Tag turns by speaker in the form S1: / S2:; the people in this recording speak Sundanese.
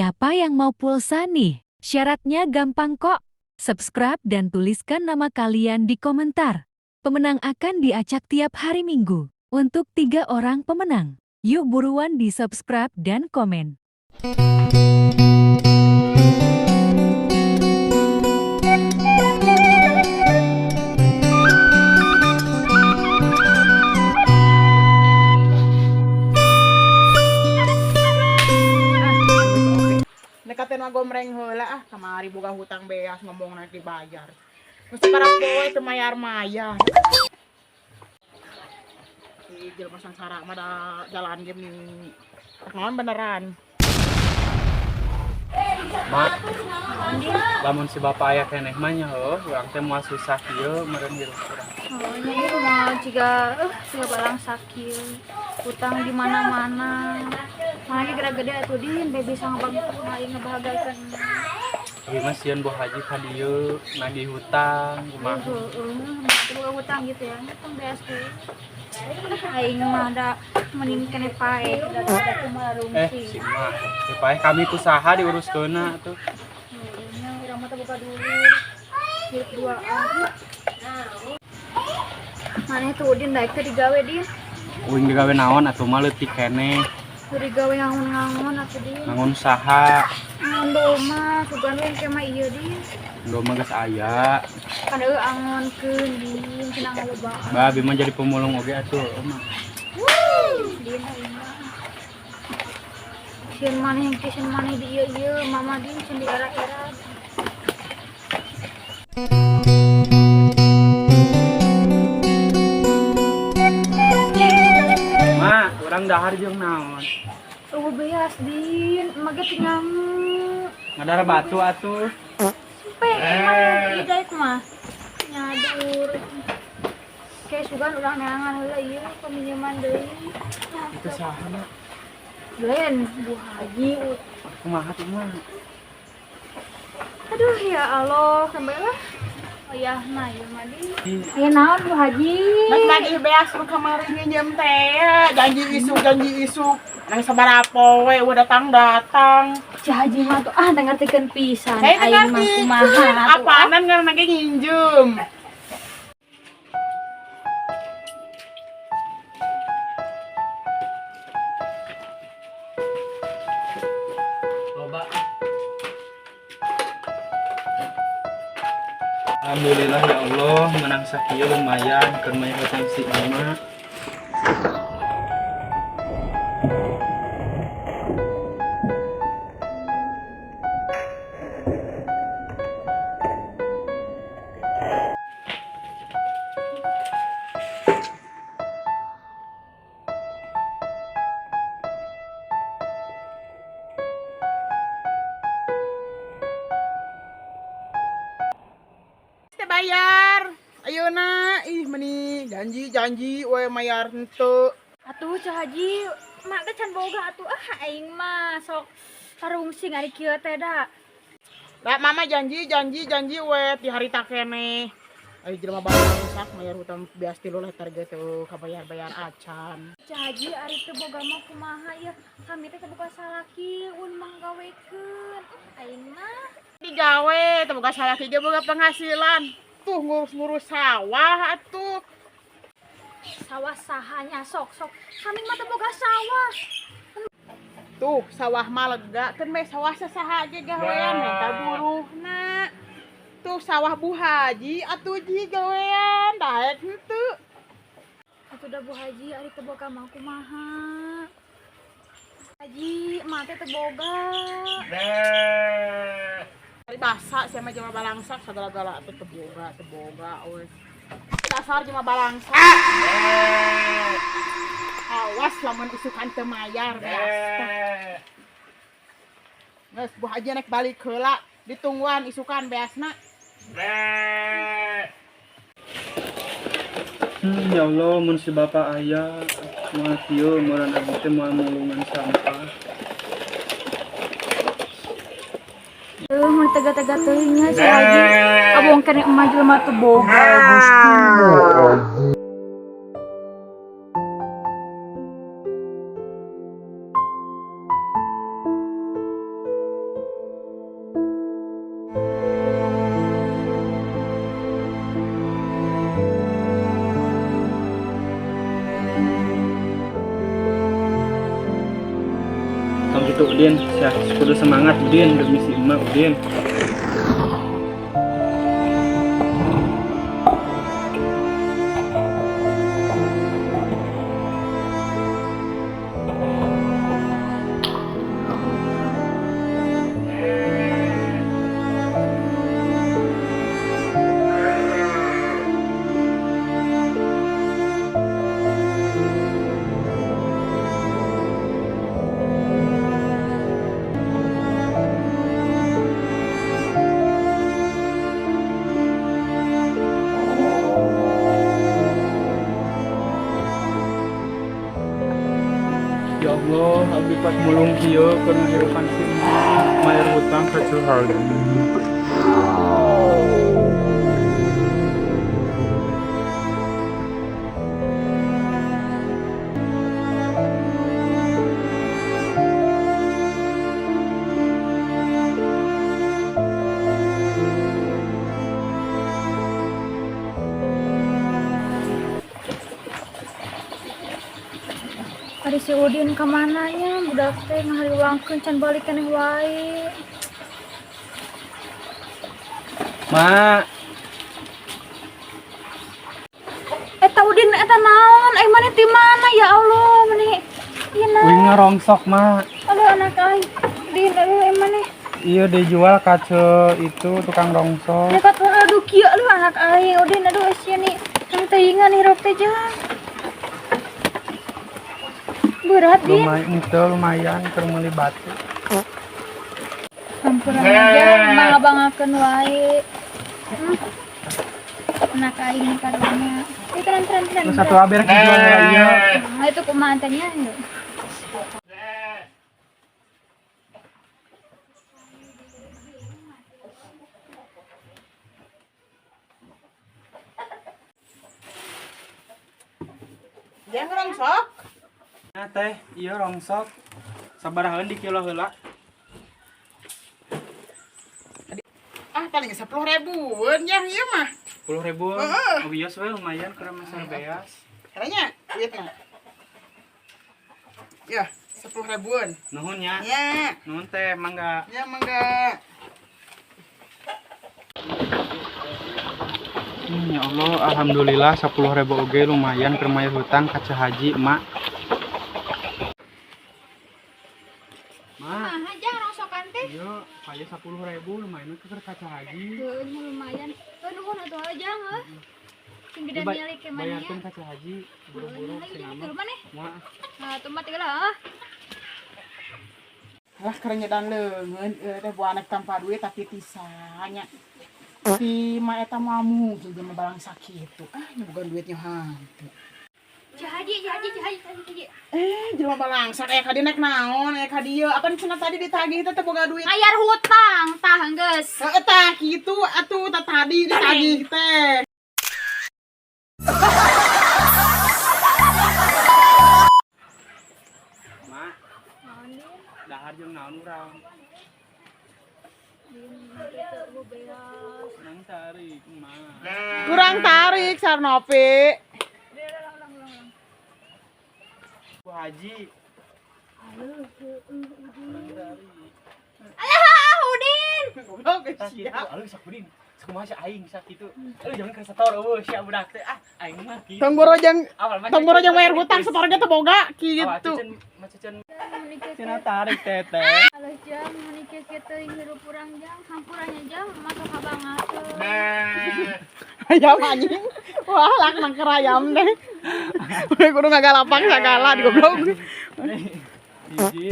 S1: Siapa yang mau pulsa nih? Syaratnya gampang kok. Subscribe dan tuliskan nama kalian di komentar. Pemenang akan diacak tiap hari Minggu. Untuk 3 orang pemenang. Yuk buruan di subscribe dan komen.
S2: Nekaten mah gomreng heula ah, kamari boga hutang beas ngomong nanti dibayar. Geus sabaraha poe teu mayar-mayar. Si jelema sangsara mah da jalan ge meni naon beneran.
S3: Mak, lamun si bapak aya keneh mah nya heuh, urang teh moal susah kieu meureun hirup urang.
S4: Oh, nya ieu mah jiga jiga balangsak kieu. Utang di mana-mana. Mana ge geura gede atuh Din, bae bisa ngebahagiakeun.
S3: Abi mah sieun Bu Haji ka dieu nagih hutang kumaha.
S4: Heeh, boga hutang gitu ya. Hutang beas teh. Aing mah da mending kene paeh daripada kumaha rungsing.
S3: Si mah, si paeh kami ku saha diuruskeunna atuh.
S4: Heeh, nya urang mah teh boga dulur. Hirup duaan. Maneh tuh Udin daek teh digawe Din.
S3: Uing digawe naon atuh mah leutik keneh.
S4: Teu digawe ngangon-ngangon atuh Din.
S3: Ngangon saha?
S4: Ngangon domba, sugan we engke mah ieu Din.
S3: Domba geus aya.
S4: Kan eueuh angonkeun Din, cenah ngalobaan.
S3: Bah, abi mah jadi pemulung oge atuh mah.
S4: Din aing mah. Sieun maneh engke sieun maneh di ieu-ieu, mama Din sieun diera-era.
S3: Ma, urang dahar jeung naon?
S4: Eueuh beas Din, emak ge teu nyamu.
S3: Ngadara batu atuh.
S4: Sampai emang ieu daek mah. Nyadur. Kayak sugan urang neangan heula ieu peminjaman deui.
S3: Itu saha mah?
S4: Glenn, Bu Haji.
S3: Kumaha tuh mah?
S4: Aduh ya Allah, sampai lah. Oh ya, nah ieu mah Din. Aya naon Bu Haji?
S2: Nek nagih beas nu kamari nginjem teh, janji isuk janji isuk. Nang sabaraha poe eueuh datang-datang.
S4: Si Haji mah tuh ah teu ngartikeun pisan.
S2: Saya teu
S4: Aing mah
S2: ngartikeun.
S4: kumaha atuh, ah.
S2: Apaanan ngaranna ge nginjem.
S3: Loba. Alhamdulillah ya Allah, menang sakieu lumayan keur mayar hutang si emak.
S2: Teh bayar. Ayeuna ih meni janji-janji we mayar henteu.
S4: Atuh Ceu Haji, mak teh can boga atuh ah aing mah sok tarungsing ari kieu teh da.
S2: Da mama janji janji janji we ti harita keneh. Ari jelema balangsak mayar hutang beas 3 liter ge teu kabayar-bayar acan.
S4: Ceu Haji ari teu boga mah kumaha ieu? Kami teh teu boga salaki un manggawekeun. Aing mah
S2: digawe teu boga salaki ge boga penghasilan. Tuh ngurus-ngurus sawah atuh.
S4: Sawah sahanya sok sok. Kami mah teu boga sawah.
S2: Tuh sawah mah lega keun we sawah sasaha ge gawean menta buruhna. Tuh sawah Bu Haji atuh ji gawean daek henteu.
S4: Atuh da Bu Haji ari teu boga mah kumaha? Haji mah teh teu boga.
S2: Ari basa sia mah jelema balangsak sagala-gala atuh teu boga teu boga we. Dasar jelema balangsak. Awas lamun isukan teu mayar beas teh. Geus Bu Haji nek balik heula ditungguan isukan beasna.
S3: Ya Allah, mun si bapak aya moal kieu meureun abdi teh moal mulungan sampah.
S4: Mun tega-tega teuing nya si Haji. Abong keneh emak jelema teu boga.
S3: Gitu Udin, sia kudu semangat Udin demi si emak Udin. Ya Allah, abdi pas mulung kieu keur ngahirupan si emak, mayar hutang ka Ceu Haji.
S4: Ari si Udin kemana nya budak teh ngahariwangkeun can balik keneh wae.
S3: Mak,
S4: Eta Udin eta naon? Eh maneh ti mana ya Allah maneh? Ieu naon?
S3: uing ngarongsok, Mak.
S4: Aduh anak aing. Din aduh eh maneh.
S3: Iya dijual ka Ceu itu tukang rongsok.
S4: Nekat aduh kieu aduh anak aing Udin aduh sia nih. Kami teuingan hirup teh jang. Berat Din.
S3: Lumayan itu lumayan keur meuli batu.
S4: Ampun aja mangga-bangakeun wae. Anak aing karunya. Eh teran teran teran.
S3: Terus satu aber dijual heula ieu.
S4: Nah, itu kumaha teh nya?
S2: Jangan rongsok.
S3: Nah teh, ieu rongsok. Sabarahaeun di kilo heula?
S2: Ah paling 10 ribuan ya ieu mah.
S3: 10 ribu.
S2: Heeh.
S3: Oh bios we lumayan keur meser beas.
S2: Caranya duitnya. Ya, 10 ribuan.
S3: Nuhun nya.
S2: Ya,
S3: Nuhun teh, mangga.
S2: Ya mangga.
S3: Ya Allah, alhamdulillah 10 ribu oge lumayan keur mayar hutang ka Ceu Haji, Mak. Mak,
S4: Kumaha jang rongsokan teh?
S3: ieu aya 10 ribu lumayan keur ka Ceu Haji.
S4: Heuh lumayan. Heuh nuhun atuh jang heuh. Sing gede
S3: Ieu
S4: milik ke mana ya?
S3: bayarkeun ka Ceu Haji buru-buru
S4: Lagi
S3: cenah
S4: jadi
S3: mah.
S4: maneh?
S3: Moal.
S4: Nah, tuh mati lah. Ah.
S2: Lah keur nyedan leungeun euy teh buah anak tanpa duit tapi tisanya. Si ma eta moal mungkin jelema balangsa kitu. Ah, nya bukan duitnya hantu.
S4: Ceu Haji, Ceu Haji, Ceu Haji, Ceu Haji.
S2: Eh, jelema balangsa aya ka dieu naik naon, aya ka dieu. Apa cenah tadi ditagih teh teu boga duit.
S4: Mayar hutang, tah geus.
S2: Heeh tah kitu atuh tah tadi ditagih teh.
S3: Mak, dahar jeung naon urang? Kurang tarik, Mak.
S2: Kurang tarik Sarnopi.
S3: Bu Haji. Kurang tarik.
S4: Alah, Udin.
S2: Goblok
S3: Tah kitu,
S2: sia.
S3: aduh sak Udin. Sakumaha sia aing sakitu. Aduh jangan keur setor eueuh sia budak teh. Ah, aing mah kitu.
S2: Tong boro jeung
S3: Awal mah
S2: tong boro jeung bayar hutang setor ge teu boga
S3: Awal
S2: kitu.
S3: cucen mah cucen cenah tarik teteh.
S4: Alah jang, mun kieu teuing hirup urang jang, hampuranya jang masuk kabangakeun.
S2: Ayam anjing. Wah, lak nangker ayam deh. Kudu ngagalapak sagala di goblok.
S3: Hiji.